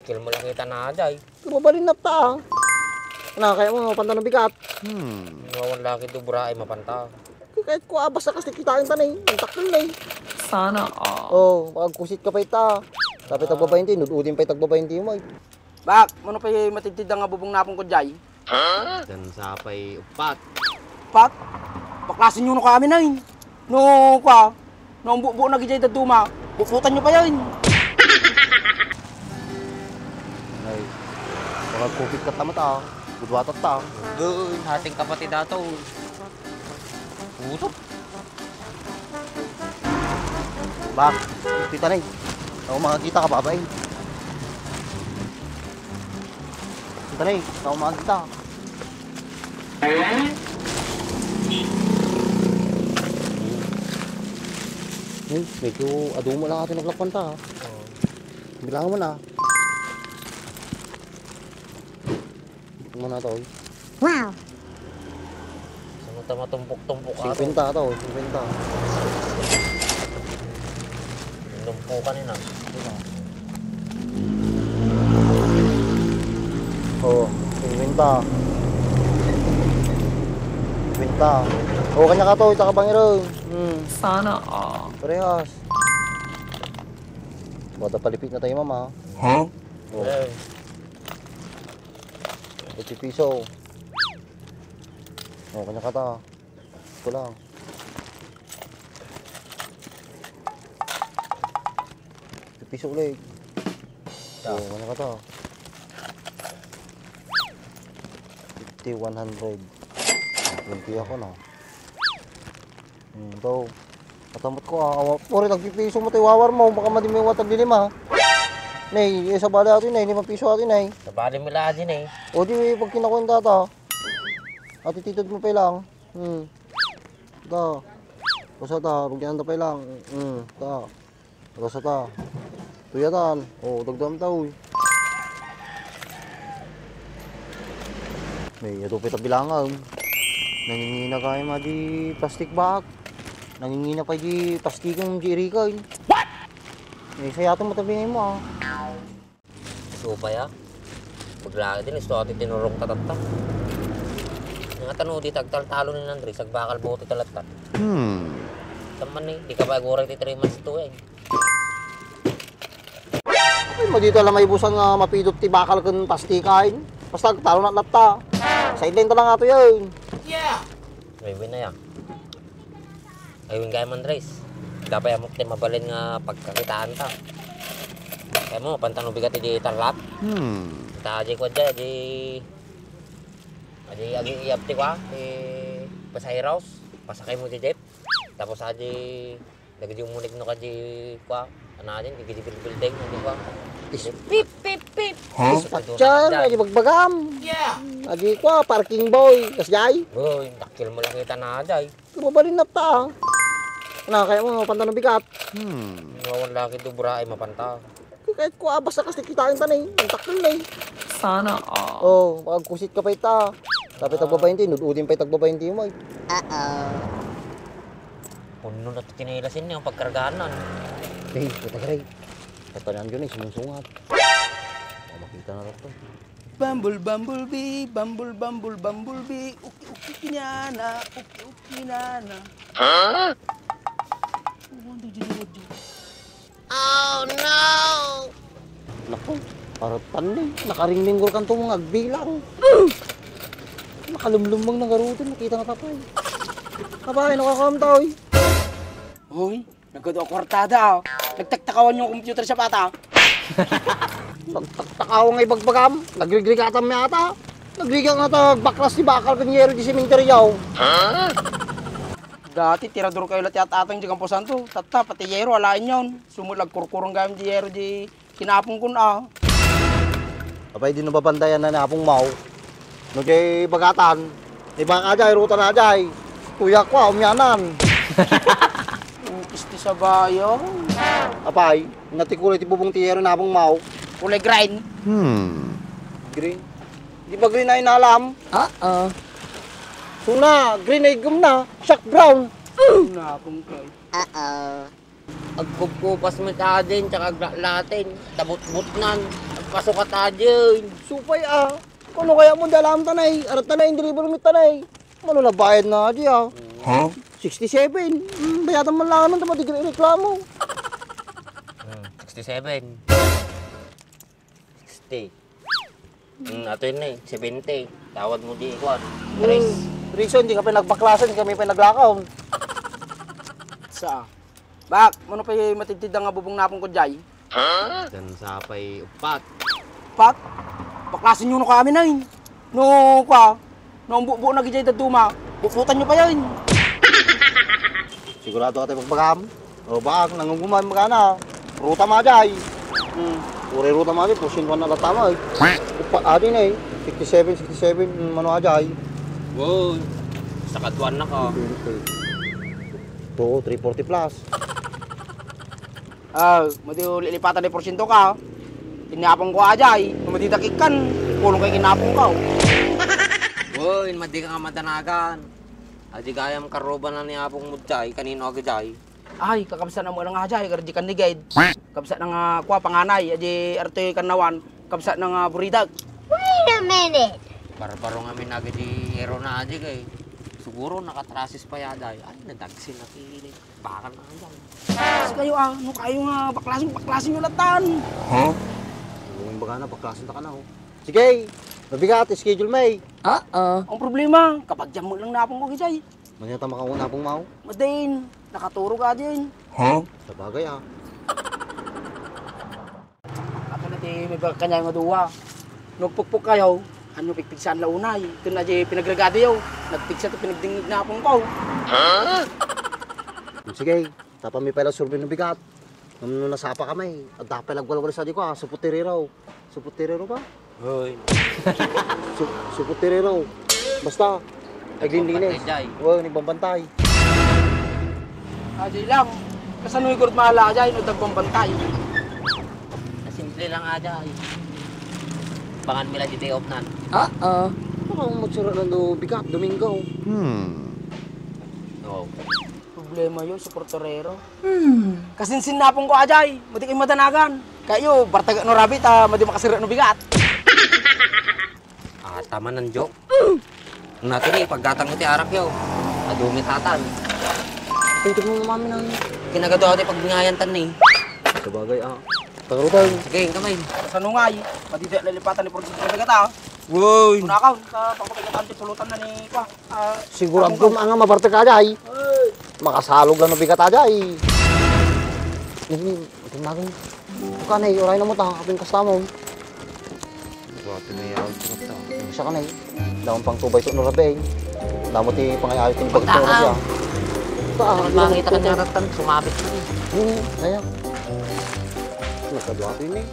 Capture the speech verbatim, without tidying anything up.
Dakkel mo lang kita na, Jay. Mabalin na ta, ah. Na, kaya mo, mapanta no bigat. Hmm. Wawan lagi do bra ay mapanta. Kahit ko abas na kasi kitain ta na eh. Ang takkel na eh. Sana all. Oh, magkusit ka pa ita. Sabi tagbabainti, nududin pa tagbabainti mo eh. Bak, mano pay matidtid nga bubong napon ko, Jay? Dan sa pay upat. Pat? Baklasin nyo no kami na eh. No, kwa, no, ang bubo na gijay daduma, bubutan nyo pa yan. Ay, baka kupit ka tama ta, budwata ta. Doon, hating kapatid ato. Puto. Bak, kita na eh. Ako makakita ka, babae. Kita na eh, ako makakita. Hmm, medyo adu mo lang ato naglakpan ta, ha? Oo. Bilangan mo na. Ano na to, oy? Wow! Saan mo ta matumpok-tumpok ka, singkwenta to, singkwenta. Lumpukan yun, ah. Oo, singkwenta. Singkwenta. Oo, kanya ka to, ita ka bangiro. Hmm. Sana all. Parehas. Bada palipit na tayo, mama. Huh? Oo. Eh. Eighty piso. Oh, kanya kata. Ito lang. Eighty piso ulit. Oh, kanya kata. Fifty, one hundred. Twenty ako, no? Hmm, daw. Katamot ko, ah. Awa, puri, tagpipiso mo, tay wawar mo. Baka madi may watag lilima. Nay, eh, sa bali ato, nay, lima piso ato, nay. Sa bali mo lang, adi, nay. O, di, pag kinakuha yung data. Ati titod mo pa lang. Hmm. Da. Basta ta, pag yan pa lang. Hmm, ta. Rasa ta. Tuyatan. O, dagdam ta, uy. May, ito pa ita bilangan. Nangingina kayo ma di plastic bag. Nangingina pa di plastic yung di irikan. What? Eh, sayato mo tabi mo, ah. Supay, ah. Paglaki din, isto ati tinurong tatatta. Nga tano, di tagtaltalo ni Andres, agbakal bote talatta. Hmm. Taman ni, di ka ba gurang ti three months to, eh. Ay, madita lang may busan nga mapidot ti bakal ken pastikain. Basta talo na latta. Sideline ta lang ato yun. Yeah. May win na yan. Ay, win kayo, Andres. Dapat amok ti mabalin nga pagkakitaan ta. Kaya mo, pantano bigat di tarlak. Hmm. Ta, di ko dyan, di, di, agi, iyap ti kwa, di, pasahiros. Pasakay mo di jeep. Tapos, adi, Dagiti umunig no kadi kua, ano din, dagiti bilbilding, ano kua. Is- Pip, pip, pip. Huh? Dispatcher, adi bagbagam. Yeah. Adi kua, parking boy, kasjay. Boy, dakkel mo lang kita na, jay. Mabalin na ta. Na, kaya mo, mapanta no bigat. Hmm. Wawan lagi do bra ay mapanta. Kahit ko abas na kasi kitain ta na eh. Ang takil na eh. Sana all. Oh, magkusit ka pa ita. Dapat tagbabainti, nududin pa itagbabainti mo eh. Uh-oh. Puno na ti tsinelas ini, ang pagkargaan na, no? Eh, puta ka rin. Tatanaan yun eh, sumusungat. Oh, makita na rin to. Bumble, bumblebee, bumble, bumble, bumblebee, uki, uki, kinana, uki, uki, nana. Huh? Oh, ano yung ginagawa dyan? Oh, no! Naku, aratan ni. Nakaringlinggol kanto mga agbilang. Nakalumlumang na garutin, nakita nga tapay. Abay, nakakaamtaw eh. Hoy, nagkado kwartada ah. Nagtaktakawan yung computer sa bata. Nagtaktakawan nga ibagbagam. Nagrigrigatam yata. Nagriga nga ta, baklas ti bakal ken yero di sementeryo. Dati, tirador kayo lahat yata atang di kampusanto. Tatta, pati yero, alain yon. Sumul agkurkurong gayam di yero di kinapong kun a. Apay, di nababandayan na ni Apong Mau. No, jay bagatan. Ni baka jay, ruta na jay. Tuyak ko, umyanan. Upis ti sabayo. Apay, natikulay ti bubong ti yero ni Apong Mau. Kulay green. Hmm. Green. Di ba green ay nalam? Oo. Suna, green ay gum na. Siak brown. Napong kay. Oo. Agkupkupas met adin, tsaka aglatlaten, tabutbutnan. Kasukat a diay. Supay a. Kuno kaya mo, di alam tanay. Arat tanay, deliver mi tanay. Mano na bayad na diay a? Huh? Sixty-seven. Hmm, bayatan man lang naman, tapos di ka reklamo. Hmm, sixty-seven. Sixty. Hmm, ato yun eh, seventy. Tawad mo di, kuwan. Tres. Hmm, reason, di ka pa nagbaklasan, kami pa naglakaw. Sa? Bak, mano pay matidtid nga bubong napong ko jay? Huh? Kan sa pay upat. Upat? Baklasin nyo no kami na yun. No, kwa, no, ang bubuo na gijay daduma, bubutan nyo pa yun. Sigurado ka tayo pagbagam? O, baka nangunguman magana. Ruta ma jay. Hmm. Uray ruta ma jay, porsyento na latama eh. Upat, adi na eh. Fifty-seven, sixty-seven, hmm, ano a jay? Wow. Sa kaduan na ka. Twenty. Oo, three forty plus. Ah, madi lilipatan ni porsyento ka. Inapong ko ajay, no madi dakik kan, pulong kay kinapong ka. Uy, madi ka nga madanagan. Adi gayam karuba na ni apong mo jay, kanino aga jay? Ay, kakabsat na mo lang ajay, kardi kan ni Ged. Kabsat na nga, kwa, panganay, adi artoy kanawan, kabsat na nga buridak. Wait a minute! Barbaro nga min agadi ero na adi kay. Siguro nakatrasis pa yada. Ay, nadagsin na kini. Bakal na yan. Kasi kayo, ah, no kayo nga, baklasin, baklasin nyo latan. Huh? Yung baga na, baklasin ta ka na, oh. Sige, mabigat, schedule may. Ah, ah. Ang problema, kapag jam mo lang napong ko, Gijay. Manyata makauna pong mao? Madin, nakaturog ka din. Huh? Sabagay, ah. Apo na ti may baga kanya nga duwa. Nagpukpok kayo, ano pigpigsaan la unay? Ito na di pinagregado yo. Nagpigsa ti pinagdingig na apong ko. Sige, tapa mi pala survey no bigat. Ngem no nasapa kami, adda pay agwalwal sa di ko, ah, suputirero. Suputirero ba? Hoy. Su-, suputirero. Basta, aglilinis. Nagbabantay, Jay. Oo, nagbabantay. Ajay lang. Kasano igurot maala, Ajay, no dagbang bantay? Simple lang, Ajay. Bangan mi la di day off nan. Ah, ah. Baka umutsura na no bigat, Domingo. Hmm. Oo. Problema yun, suporterero. Hmm. Kasinsin na pong ko, Ajay. Madi kayo madanagan. Kayo, bartaga no rabbit, ah, madi makasira no bigat. Ata man ang joke. Natin eh, paggatang mo ti arak yo. Adumi tatan. Pwede mo umami ng kinagado ako ti pagngayan tan ni. Sabagay, ah. Tangrutay. Sige, kamay. Sa nungay, pati di lalipatan ni Purgito na gata. Woy! Una ka, sa pagkapagatan ti pulutan na ni Kwa. Ah, sigurado ang nga mabartek ka, Jay. Ay. Makasalog lang no bigat, Jay. Ini, ito na rin. Buka na, uray na mo ta, apin kasta mo. Buka na, yaw, ito na. Siya ka na eh. Daon pang tubay to, no rabe eh. Damo ti pangayayot ng bagto na siya. Ito, ah, ang makita ka niya ratan, sumabit na eh. Hmm, ayan. Nagkaduha ko yun eh.